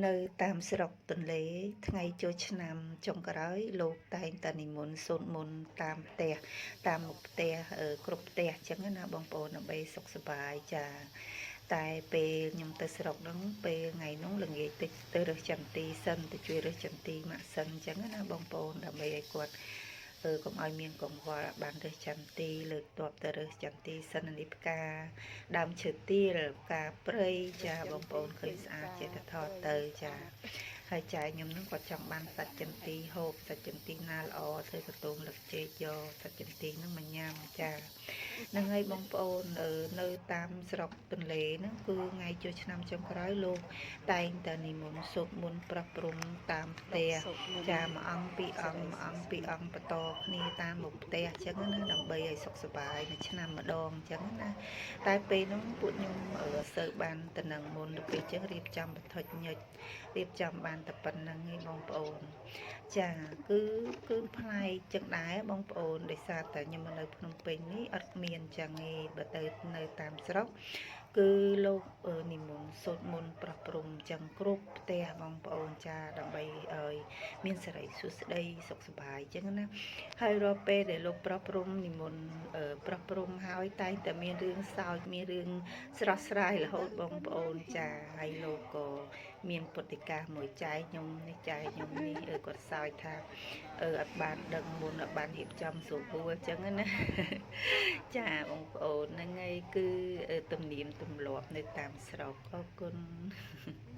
នៅតាមស្រុកទន្លេថ្ងៃចូលឆ្នាំចុងក្រោយលោកតែងតែនិមន្តសូត្រមន្តតាមផ្ទះតាមមុខផ្ទះគ្រប់ផ្ទះអញ្ចឹងណាបងប្អូនដើម្បីសុខសប្បាយចាតែពេលខ្ញុំទៅស្រុកហ្នឹងពេលថ្ងៃហ្នឹងល្ងាចតិចទៅរើសចន្ទីសិនទៅជួយរើសចន្ទីម៉ាក់សិនអញ្ចឹងណាបងប្អូនដើម្បីឲ្យគាត់កុំឲ្យមានកង្វល់បានរើសចន្ទីលើកតបទៅរើសចន្ទីសិននេះផ្កាដើមឈើទាលផ្កាព្រៃចាបងប្អូនឃើញស្អាតចេះតែថតទៅចាហើយចែខ្ញុំនឹងគាត់ចង់បានសាច់ចន្ទីហូបសាច់ចន្ទីណាល្អធ្វើកន្ទោងលឹកចេកយកសាច់ចន្ទីហ្នឹងមកញ៉ាំចាហ្នឹងហើយបងប្អូននៅតាមស្រុកទន្លេហ្នឹងគឺថ្ងៃចូលឆ្នាំចុងក្រោយលោកតែងតែនិមន្តសូត្រមន្តប្រោះព្រំតាមផ្ទះ សូត្រមន្ត ចាមួយអង្គពីរអង្គមួយអង្គពីរអង្គបន្តគ្នាតាមមុខផ្ទះអញ្ចឹងណាដើម្បីឲ្យសុខសប្បាយមួយឆ្នាំម្ដងអញ្ចឹងណាតែពេលហ្នឹងពួកខ្ញុំអឺសូវបានតំណឹងមុនទៅពេលអញ្ចឹងរៀបចំបឋិចញុចរៀបចំបានតែប៉ុណ្្នឹងឯងបងប្អូនចាគឺគឺប្លែកចឹងដែរបងប្អូនដោយសារតែខ្ញុំមកនៅភ្នំពេញនេះអត់មានចឹងឯងបើទៅនៅតាមស្រុកគឺលោកនិមន្តសូត្រមន្តប្រោះព្រំចឹងគ្រប់ផ្ទះបងប្អូនចាដើម្បីឲ្យមានសិរីសួស្តីសុខសប្បាយចឹងណាហើយរាល់ពេលដែលលោកប្រោះព្រំនិមន្តប្រោះព្រំហើយតែងតែមានរឿងសោចមានរឿងស្រស់ស្រាយរហូតបងប្អូនចាហើយលោកក៏មានពុទ្ធិកាមួយចែកខ្ញុំនេះចែកខ្ញុំនេះគាត់សើចថាអត់បានដឹងមុនអត់បានរៀបចំស្រួលបួលចឹងណា ចាបងប្អូនហ្នឹងហើយគឺទំនៀមទម្លាប់នៅតាមស្រុកអរគុណ។